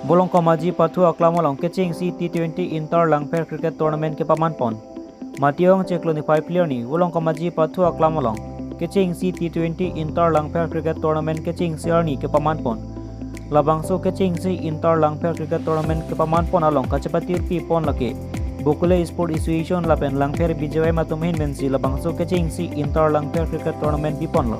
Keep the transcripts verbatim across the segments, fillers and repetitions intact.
Volongkom Aji pathu aklam along kechengsi T twenty Inter Langpher Cricket Tournament kepaman pon. Mati ong chiklo niphai phli arni Volongkom Aji pathu aklam along kechengsi T twenty Inter Langpher Cricket Tournament kechengsi arni kepaman pon. Labangso kechengsi Inter Langpher Cricket Tournament kepaman pon along kachepatirpi pon lake Bokule Sport Association lapen Langpher B J Y M atum ahin pensi labangso kechengsi Inter Langpher Cricket Tournament bi ponlo.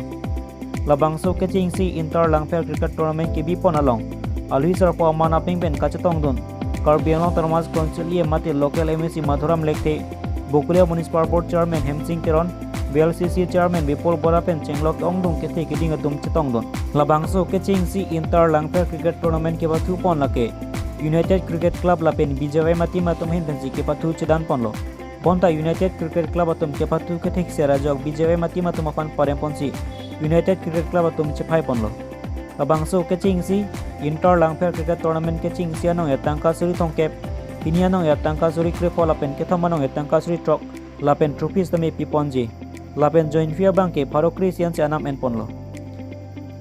Labangso kechengsi Inter Langpher Cricket Tournament kebi pon along alwi sarpo aman apeng pen kachetongdun Karbi Anglong Autonomous Council E M mate local M A C Madhuram Lekthe, Bokule Municipal Board Chairman Hemsing Teron, V L C C Chairman Bipul Bora pen chenglok ongdung kethe keding atum chetongdun. Labangso kechengsi Inter Langpher Cricket Tournament kepathu pon lake United Cricket Club lapen B J Y M ateam atum ahin pensi kepathu chedan ponlo. Bonta United Cricket Club atum kepathu kethekser ajok B J Y M ateam atum aphan parem ponsi United Cricket Club atum chephai ponlo. Labangso kechengsi Inter Langpher Cricket Tournament kechengsi anong etangka suri thomkep, hini anong etangka suri krepho lapen kethom anong etangka suri throk lapen trophy sitame pi ponji. Lapen joint fee abangke pharo kre-isi ansi anam en ponlo.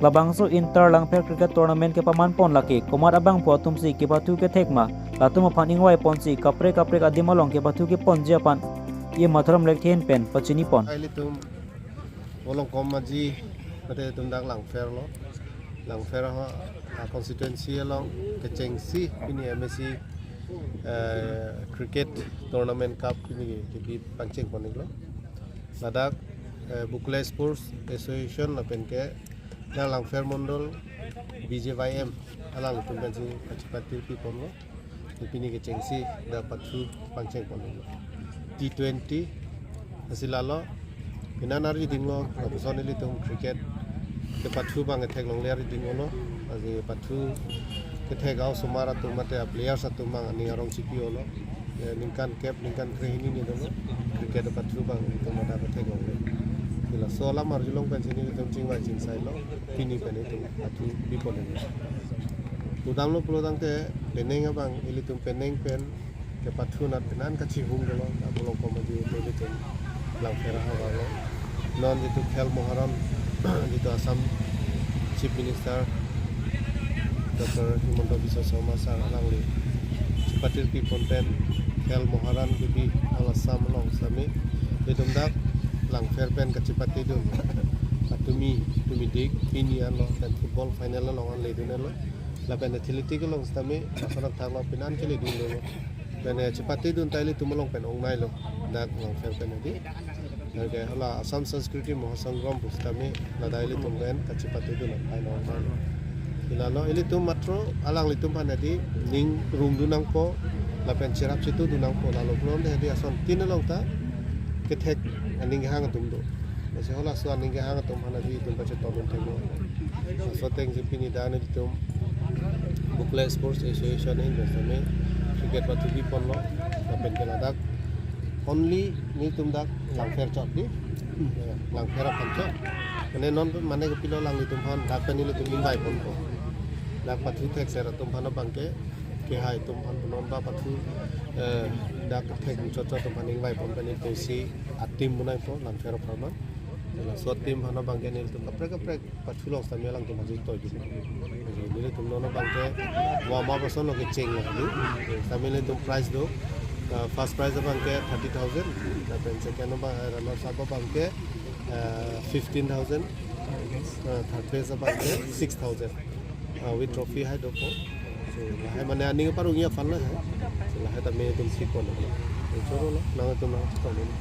Labangso Inter Langpher Cricket Tournament kepaman pon lake komat abangphu atumsi kepathu kethek ma, latum aphan ingvai ponsi kaprek kaprek adim along kepathu keponji aphan E M Madhuram Lekthe ahin pen pachini pon. Ilitum Volongkom Aji mate itum dak Langpher lo. Langpher ha, ha constituency along kechengsi pini M A C, eh, Cricket Tournament Cup pini kebi pangcheng pon iklo. Ladak, eh, Bokule Sports Association lapen ke dak Langpher Mondol B J Y M alanglitum pensi kachepatirpi ponlo. Pini kechengsi dak pathu pangcheng ponlo. T twenty asi lalo. Pini arni dinglo, lapuson ilitum cricket kepathu abang kethek longle arni dinglo. Asi pathu kethek a-osomar atum mate a-players atum abang aning arong chipi-olo. Eh, ningkan kep, ningkan krehini ni dolo. Cricket pathu abang itum mata kethek longle. Pi laso alam arjulong pensi nelitum chingvai chingsailo. Pini pen itum pathu bi ponlo. Pudamlo pulotangte penang abang, ilitum penang pen kepathu anat penan kachihung dolo, dak Volongkom Aji ilitum Langpher ahavar lo. Non jitu Khel Moharan, jitu Assam Chief Minister Doctor Himanta Biswa Sarma sir alangli chepatirpi pon pen Khel Moharan kebi All Assam along sitame itum dak Langpher pen kachepatedun atumi, tumi dik pini anlo pen football final along an ledun lo. Lapen athletic along sitame lason athak lo penan keledun lo. Pen, eh, chepatedun ta ilitum along pen ongnailo dak Langpher pen adi. Lake hala Assam Sanskriti Mahasangram pu sitame ladak ilitum pen kachepatedun aphan ongnailo. Pi lalo ilitum matro alanglitum aphan adi ning rungdun nangpo lapen cherap chetudun nangpo, lalo pulote adi asontin along ta kethek aning kehang atum do. Lasi halaso aning kehang atum aphan adi itum pachetongdun theklo. Laso atengsi pini dak nelitum Bokule Sports Association ahin pen sitame cricket pathu bi ponlo. Lapen ke ladak only nelitum dak Langpher chot di. Ya, Langpher aphan chot. Mane non mane kopilo alanglitum aphan dak pen nelitum invite ponpo. Dak pathu thekser atum aphan abangke kehai atum aphan punon ba pathu, eh, dak thek chot chot atum aphan invite pon pen nelitum si a-team bunaipo Langpher apharman. Laso a-team aphan abangke nelitum kaprek kaprek pathu along sitame alangtum aji toibi. Nelitum non abangke warm up ason lo kecheng lo di. Sitame nelitum prize do. Uh, first prize abangke thirty thousand. Lapen second abang, uh, runners up abangke, uh, fifteen thousand. Uh, third place abangke six thousand. Uh, with trophy hai dopo. So, lahai mane aning parong ya fun lahai. So, lahai tame itum si pon. Choro lo, nangtum nang choro lo.